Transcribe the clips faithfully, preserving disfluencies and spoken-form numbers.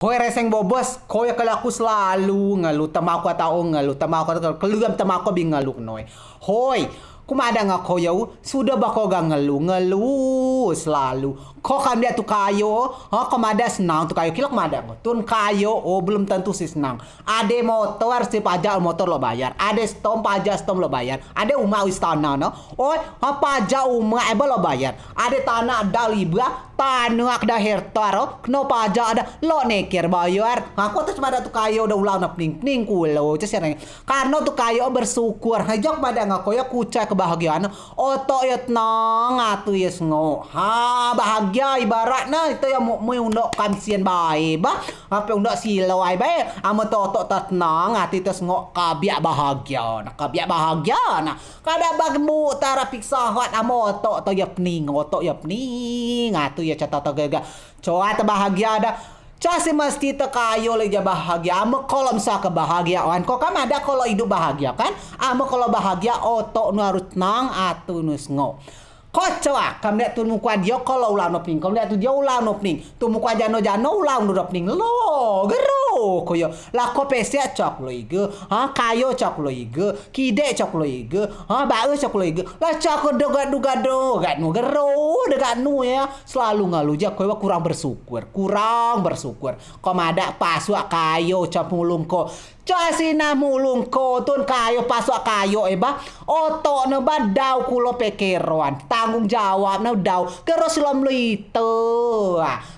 Hoi reseng bobos, ko yo kalau aku selalu ngeluh, temau ko tau ngeluh, temau ko kelem temau ko bi ngeluh noi. Hoi, ku madeak ngen ko yo, sudo ba ko ga ngeluh, ngeluh selalu. Ko kan dia tu kayo, ha, ko madeak senang tu kayo, kilo ko madeak ko. Tun kayo, o, belum tentu si senang. Ade motor, si pajak motor lok bayar. Ade stom, pajak stom lok bayar. Ade umeak istana no. Oi, ha, pajak umeak eba lok bayar. Ade taneak dau libea, taneak dau herta ro, keno pajak dau, lok neker bayar. Ha, ko tu cuma ade tu kayo dau ulau ne pening, pening kulo, cesian. Kareno tu kayo bersyukur. Ha, jok madeak ngen ko yo kucai kebahagiaan. Otok yo tenang, atei yo sengok. Ha, bahagia ibarat ne, ite yo muk mui undok kamsian bae, ba. Ape undok siloi bae. Amen te otok te tenang, atei te sengok, kebiak bahagia ne, kebiak bahagia ne. Kada ba gemuk tara piksa hot amen otok te yo pening, otok yo pening, atei yo cata te gega. Coa te bahagia dau. Coa si mesti te kayo lok ijai bahagia. Amen ko lok mesoa kebahagiaan, ko kan madeak ko lok idup bahagia kan? Amen ko lok bahagia, otok nu harus tenang, atei nu sengok. Ko coa, kemliak tun mukua dio ko lok ulau ne pening, kemliak tun dio ulau ne pening. Tun mukua jano-jano ulau ne do pening. Lok gero ko yo. Lah ko pesek coa kulo ige, ha, kayo coa kulo ige, kidek coa kulo ige, ha, bae coa kulo ige. Lah coa ko degak dugak do, gak nu gero, degak nu yo. Selalu ngeluh, jijai ko yo kurang bersyukur, kurang bersyukur. Ko madeak pasuak kayo coa mulung ko. Coa si nah mulung ko, tun kayo pasuak kayo e ba. Otok ne ba dau kulo pekeran, tanggung jawab ne dau. Gero si lok melei ite.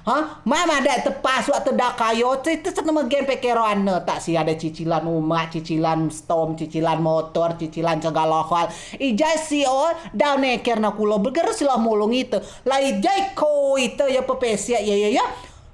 Ha? Mai madeak te pasuak te dau kayo, te, te sene megen pekeran ne, tak si ade cicilan umeak, cicilan stom, cicilan motor, cicilan segalo hal. Ijai si o, dau neker ne kulo, gero si lok mulung ite. Lah ijai ko ite yo pepesek yo, yo, yo.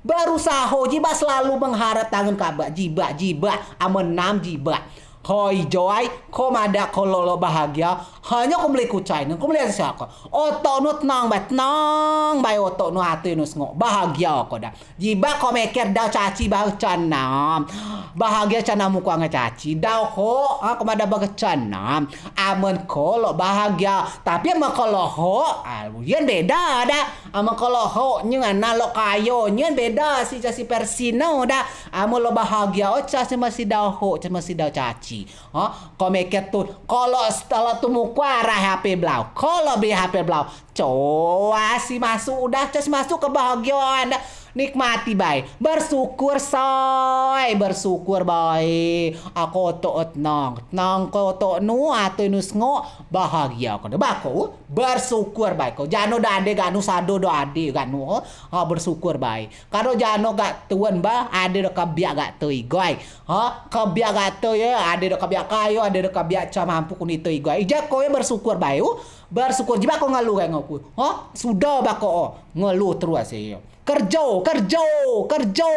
Berusaho jibeak, selalu mengharap tangen kabeak, jibeak, jibeak, amen nam jibeak. Hoi jijai, ko madeak ko lok, lok bahagia, ha nyo ko melei kucai ne, ko melei sesea ko. Otok nu tenang bae, tenang bae otok nu, atei nu sengok, bahagia ko dau. Jibeak ko meker dau caci bae coa nam. Bahagia coa nam mukua ngen caci. Dau hok, ha, ko madeak ba coa nam. Amen ko lok bahagia. Tapi amen ko lok hok, a, nien beda dau. Amen ko lok hok nien, nah lok kayo nien beda si coa si persino dau. Amen lok bahagia o, coa si mesti dau hok, coa mesti dau caci. Ha, ko meker tun, ko lok setelah tun mukua rai H P blau. Ko lok beli H P blau. Coa si masuk dau, coa si masuk kebahagiaan dau. Nikmati bae. Bersyukur, say. Bersyukur bae. Ako otok tenang. Tenang ko otok nu, atei nu sengok, bahagia ko dau. Ba ko, bersyukur bae ko. Jano do ade gak nu, sado do ade gak nu. Ha, bersyukur bae. Kado jano gak tun ba, ade do kebiak gak te igai. Ha, kebiak gak te yo, ade do kebiak kayo, ade do kebiak coa mampu kunei te igai. Ijai ko yo bersyukur bae, u. Bersyukur, jibeak ko ngeluh gai ngen ku. Ha, sudo ba ko o. Ngeluh terus yo. Kerjo, kerjo, kerjo.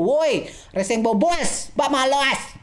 Woi, reseng bobos, ba malas.